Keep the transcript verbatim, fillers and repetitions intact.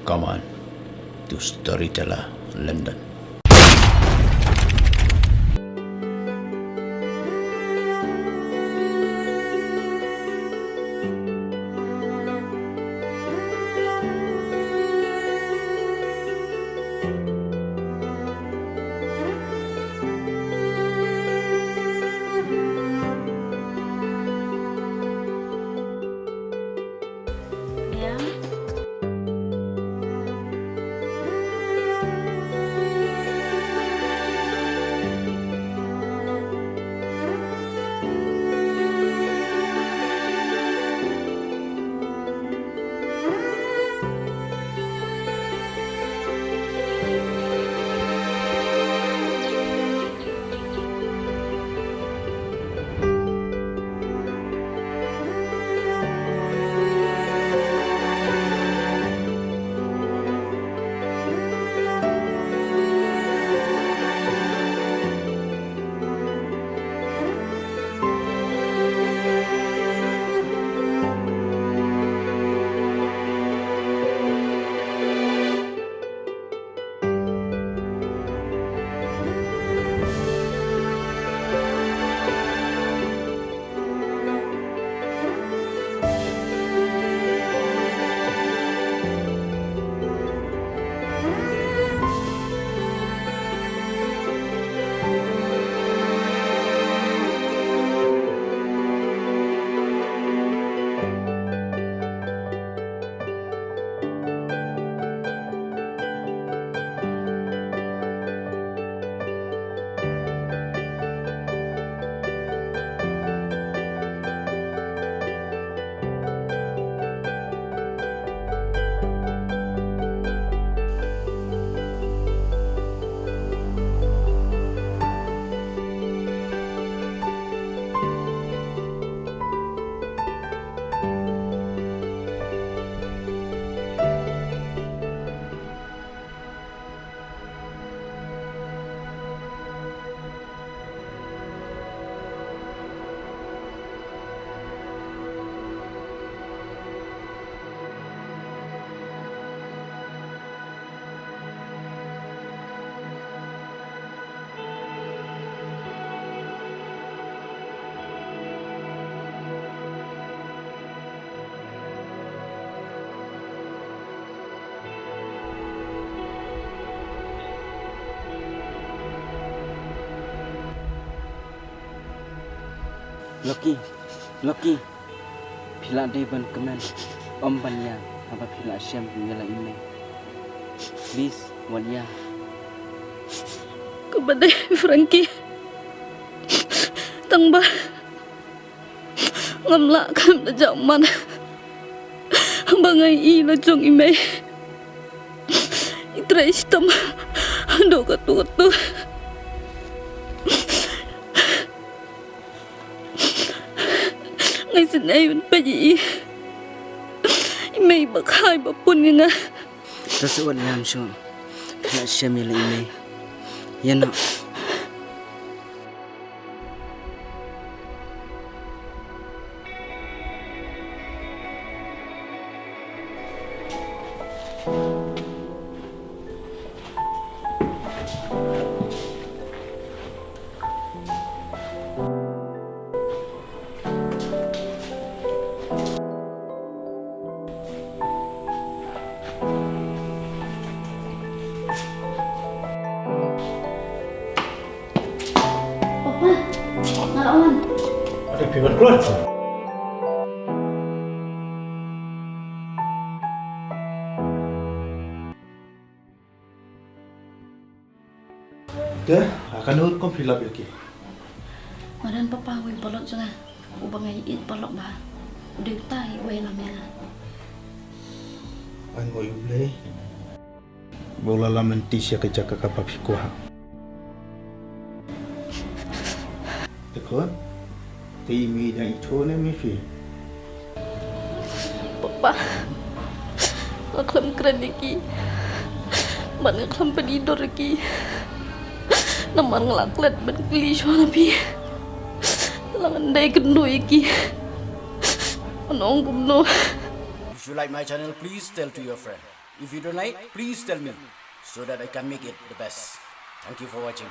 Kaman to Storyteller London. Lucky, Lucky. Phi la dei ban kmen, ym ban ïa, haba phi la shem ïa la i mei. Please, wat ïa. Kaba dei Frankie. Tang ba ngam lah khlem da jam man. Ba nga i la jong i mei. I trei shitom haduh katto katto. Nga isynei ban peit ïa i. I mei ba khai ba pun ïa nga. To sa wat ngam shuh. Phi la shem ïa la i mei. Ïa noh. Papa, nga la wan. Ada phi wan keluar. Te, a kano rukom phi lap ïa ki? Nga don papa uwei u paralok jong nga, uba nga ïeit paralok bha. U dei uta uba ïalam ïa nga. Ngan ong ïa U Blei ba u la lam lynti sha ka jaka kaba phi kwah. Te khun, te i mei dang ithuh ne em ïa phi? Papa, nga khlem kren ïa ki. Bad nga khlem pynïador ïa ki. Namar nga la klet ban kylli shuwa na phi. Lada ngan dei kynduh ïa ki, ngan ong kumno? If you like my channel, please tell to your friend. If you don't like, please tell me so that I can make it the best. Thank you for watching.